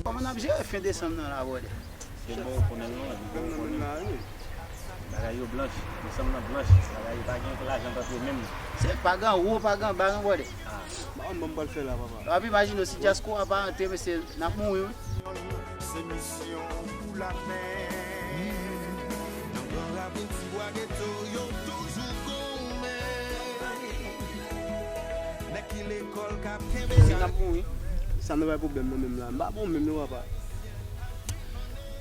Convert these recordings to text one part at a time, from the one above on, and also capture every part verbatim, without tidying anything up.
Kòman n ap jere fen desanm nan la, brother? Se bon, ou konnen non, ou konnen. Bagay yo blanch, desanm nan blanch, bagay yo pa gen lajan ant yo menm. Se pa gen wo, pa gen ba non, brother. Ah. Bon, bon, m pral fè la, papa. W ap imajine w si dyaspora pa antre, mesye, n ap mouri, wi. Se misyon pou lapè. Nan gran ravin tibwa geto, yo toujou goumen. Nèg ki lekòl k ap kenbe. Si n ap mouri. Sa nou bay pwoblèm non menm la. M pa bon menm non, papa.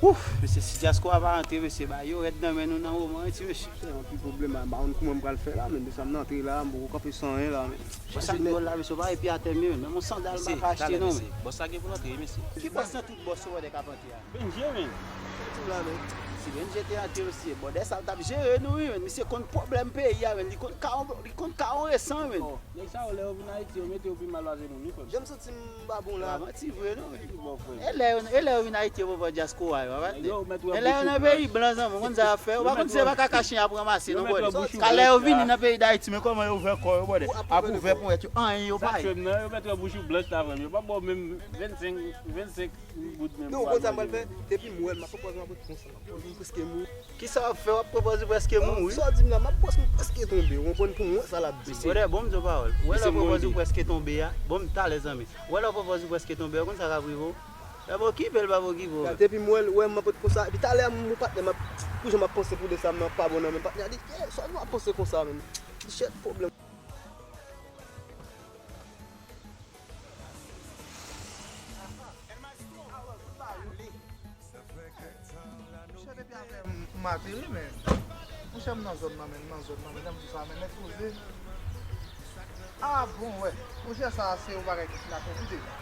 Ouf, mesye, si dyaspora pa antre, mesye, ba yo rèd nan men nou nan moman an, ti mesye. Anpil pwoblèm, m pa konn kouman m pral fè la, men desanm nan antre la, m poko kanpe san anyen la, men. Bon, sa k dwòl la, mesye, w pa epi atè m, men menm yon sandal m pa ka achte non, men. Bòs la gen pou l antre, mesye. Ki bòs nan tout bòs yo wè k ap antre a? Bendje, men. Sa di m la, men. Si Bendje te antre, mesye, brother, sa l t ap jere nou, wi, men. Misye konn pwoblèm peyi a, men. Li konn kawon, li konn kawon resan, men. Nèg sa yo, lè yo vin Ayiti, yo mete yo pi mal pase moun, wi, frè m. Jan m santi m pa bon la. Pa manti vre, non. Ki bon, frè m. E lè yo, e lè yo vin Ayiti, yo pran dyaspora yo, pa vre? E lè yo nan peyi blan, zanmi, w konn sa y ap fè? Ou pa konn se pa kaka chen y ap ranmase, non, brother. Ka lè yo vini nan peyi Dayiti, men kòman yo ouvè kò yo, brother. Ap ouvè ponyèt yo, anyen yo pa ye. Sa k fè m nan, yo mèt wè bouch ou blanch la, frè m. Yo pa ba w menm vennsenk, vennsenk goud menm. Non, ou konn sa m pral fè? Depi m wè l, m ap pran pòz mwen konsa, m ap pran pòz mwen prèske mouri. Kisa w ap fè? W ap pran pòz ou prèske mouri. Sa w di m la, m ap pran pòz mwen prèske tonbe. Ou konprann pou mwen sa l ap di. Brother, bon m di w pawòl. Ou wè lè w pran pòz ou prèske tonbe a? Bon, m talè, zanmi. Ou wè lè w pran pòz ou prèske tonbe a, ou konn sa k ap rive w? L ap okipe l, l p ap okipe w. Depi m wè l, wè m ap ret konsa. Epi talè a, m, patnè, m ap, pou jan m ap panse pou desanm nan pa bon nan men. Patnè a di, "Eh, sa nou ap panse konsa, men?" Di, "Shit, pwoblèm." Monchè, depi apre m, m ateri, men. Monchè, m nan zòn nan, men, m nan zòn nan, men, jan m di sa, men, nèg poze. Ah, bon, wè. Monchè, sa a se yon bagay ki fin akonpli deja.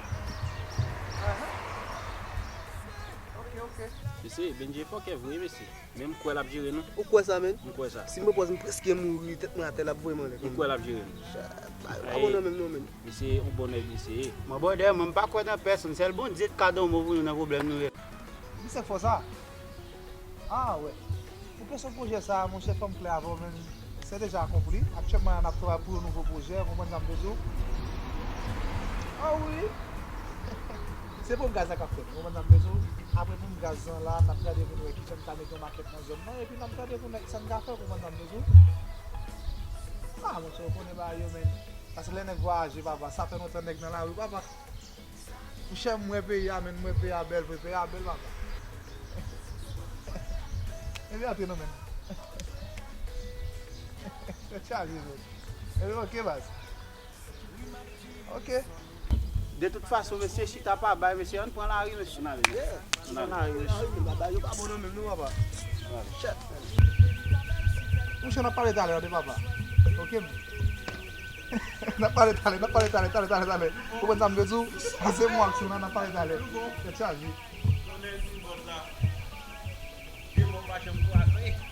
Ahan. Ok, ok. Mesye, Bendje fòkè vre, mesye. Men m kwè l ap jere nou. Ou kwè sa, men? M kwè sa. Si m pran pòz, m prèske mouri, tèt mwen atè, l ap voye m anlè. M kwè l ap jere nou. Chat, pa, pa bon nan menm non, men. Misye yon bon nèg, misye. Mwen, brother, mwen, m pa kwè nan pèsonn. Sèl Bondye k ka don mo pou nou nan pwoblèm nou ye. Misye fò sa. Ah, wè. Pou kesyon pwojè sa a, monchè, fò m klè avè w, men se deja akonpli. Aktyèlman, n ap travay pou yon nouvo pwojè, ou konprann sa m vle di w? Ah, wi. Se ponp gaz la k ap fèt, ou konprann sa m vle di w? Apre ponp gaz lan la, n ap gade pou n wè kijan n ka mete yon makèt nan zòn nan, epi n ap gade pou n wè kisa n ka fè, ou konprann sa m vle di w? Ah, monchè, ou konnen bagay yo, men. Paske lè nèg vwayaje, papa, sa fè lontan nèg nan lari, papa. Monchè, m wè peyi a, men m wè peyi a bèl vre, peyi a bèl, papa. Epi antre non, men. Tèt chaje, men. Epi, ok, baz. Ok. De tout fason, mesye, chita pa bay, mesye, ann pran lari, mesye. Ann ale, mesye. Ann ale. Ann ale, mesye. Bagay yo pa bon non menm non, papa. Shit. Monchè, n ap pale talè, tande, papa. Ok, men. N ap pale talè, n ap pale talè, talè, talè, talè. Ou konprann sa m vle di w? Pase mwen ak sou nan, n ap pale talè. Tèt chaje.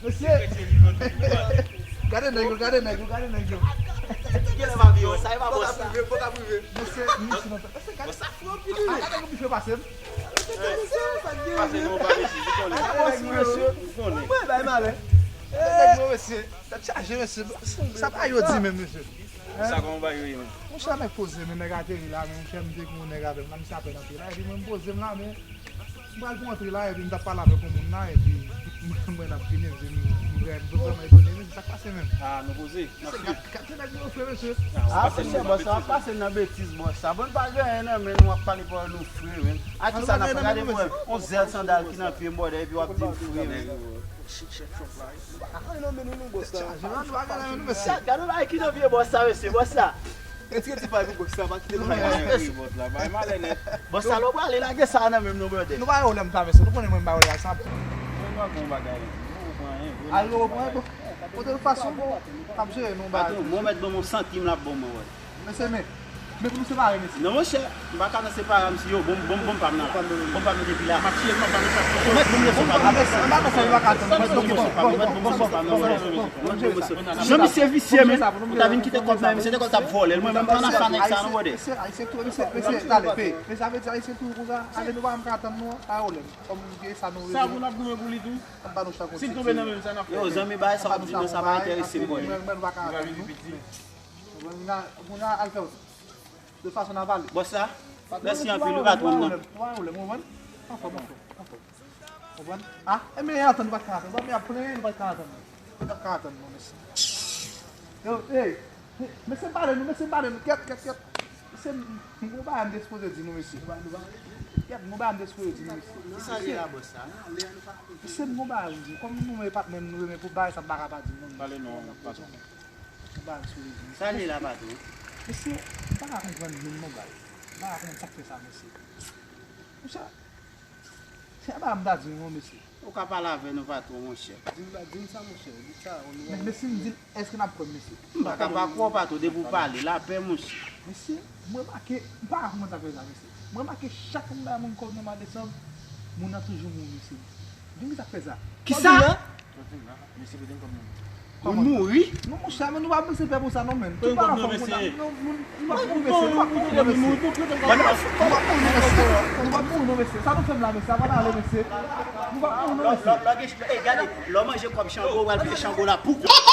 Mesye! Gade nèg yo, gade nèg yo, gade nèg yo. Genlè pa vye wè sa, e pa bon sa. Mesye, misye nan tèt. Mesye, gade. Bon, sa fre anpil, wi. Gade nèg yo pase m. Pase nou pa mesye, ou konnen. Gade nèg yo, mesye. Ou konnen. Mwen bay malè. Gade nèg yo, mesye. Tèt chaje, mesye. Sa pa yo di menm, mesye. Sa kòman bagay yo ye, men? Monchè, nèg poze, men nèg ateri la, men monchè, m te gen yon nèg avè m la, misye apèn antre la, epi mwen m poze m la, men m pral pou antre la, epi m t ap pale avèk yon moun la, epi m wè l ap vini, m di, m vrè-, m vrèman etone, men se sa k pase menm. Ah, nou poze, n ap swiv. Gad, gad jan nèg yo fre, mesye. Ah, monchè, bòs sa ap pase nan betiz, bòs sa. Bon, n pa gen anyen nan men nou, w ap pale pawòl nou fre, men. A kisa n ap gade mwen, yon zèl sandal ki nan pye m, brother, epi w ap di m fre, men. Shit, shit, shit, la. Nou pa ka anyen nan men nou, non, bòs la. Chaje, non, nou pa ka anyen nan men nou, mesye. Gad yon bagay ki nan vye bòs sa, mesye, bòs sa. Retire ti pay pou bòs la, pa kite nou pay la. Bòs la, bay malè nèt. Bòs sa, lè w prale, lage sa nan men m, non, brother. Nou pa yo lè m ta, mesye, nou konnen mwen m pa yo lè sa. Mwen pa gon bagay, nou pran anyen, vre. Al nou pran anyen, bon. Kote l fason, bon, n ap jere nou, bagay. Patwon, mwen mèt ban m yon santim l ap ban mwen, wè. Mesye, men, men pou nou separe, mesye. Non, monchè, m pa ka nan separe, mesye. Yo, bon, bon, bon, pa m nan. Bon, pa m nan depi la. M ap tiye, m ap ba nou sa. Ou mèt bon, bon, pa m nan. Mesye, m pa nan sa, yo pa ka tann. Mèt bon, bon, pa m nan. Mèt bon, bon, pa m nan. Jan misye visye, men. Ou ta vin kite kòb nan, mesye, te kòb t ap vòlè l. Mwen menm, m pa nan sa nèg sa, non, brother. Mesye, ayisyen tou, mesye, mesye, talè, pe. Men sa vle di, ayisyen tou, konsa, ale nou pa menm ka tann, non, pa pwoblèm. Kòm m gen sa, nou. Sa pou n ap goumen pou li tou. N ap ba nou chak yon ti. Si l tonbe nan men m, sa n ap fè? Yo, zanmi, bagay sa w ap di, non, sa pa enterese m, brother. Mwen, mwen, mwen pa ka avè nou. Kounye a, kounye a, al fè w. De fason n a pale. Bòs la? Mèsi anpil, wi, patwon m nan. Nou pa wè w lè, nou pa wè w lè, nou pa wè w lè, nou pa wè w lè. Konprann? Ah, e men atann, nou pa t ka atann. Ou pa men ap plenyen, nou pa t ka atann. Nou pa t ka atann, non, mesye. Yo, ey, mesye, m pale nou, mesye, m pale nou. Kèt, kèt, kèt. Mesye, m gon bagay m te sipoze di nou, mesye. Kèt, m gon bagay m te sipoze di nou, mesye. Ki sa li la, bòs sa? Mesye, m gon bagay m di. Kòm nou men patnè m, nou renmen pou bagay sa, m pa ka pa di nou. Pale non, patwon. M gon bagay m sipoze di nou. Sa li la, patwon? Mesye, m pa ka konprann menm non, bagay. M pa ka konprann sa k fè sa, mesye. Monchè, se pa m ta di w non, mesye. Ou ka pale avè nou, patwon, monchè. Di m, di m sa, monchè. Di sa, on nou. Men, mesye, m di l, èske n ap kwè m, mesye? M pa ka pa kwè w, patwon, depi w pale, lapè, monchè. Mesye, m remake, m pa ka konprann sa k fè sa, mesye. M remake chak moun bay moun kòb nan mwa desanm, moun nan toujou mouri, mesye. Di m ki sa k fè sa. Kisa? Jodi a, Moun mouri? Non, monchè, men nou pa bezwen pè pou sa, non, men. Tout bagay fò moun la. Non, moun, nou pa pou nou, mesye. Nou pa pou nou, mesye. Nou pa pou nou, mesye. Nou pa pou nou, mesye. Sa nou fè m la, mesye. Avan n ale, mesye. Nou pa pou nou, mesye. Lò, lò, lò, e, gade, lò manje kòb Chango, w al peye Chango la pou kò.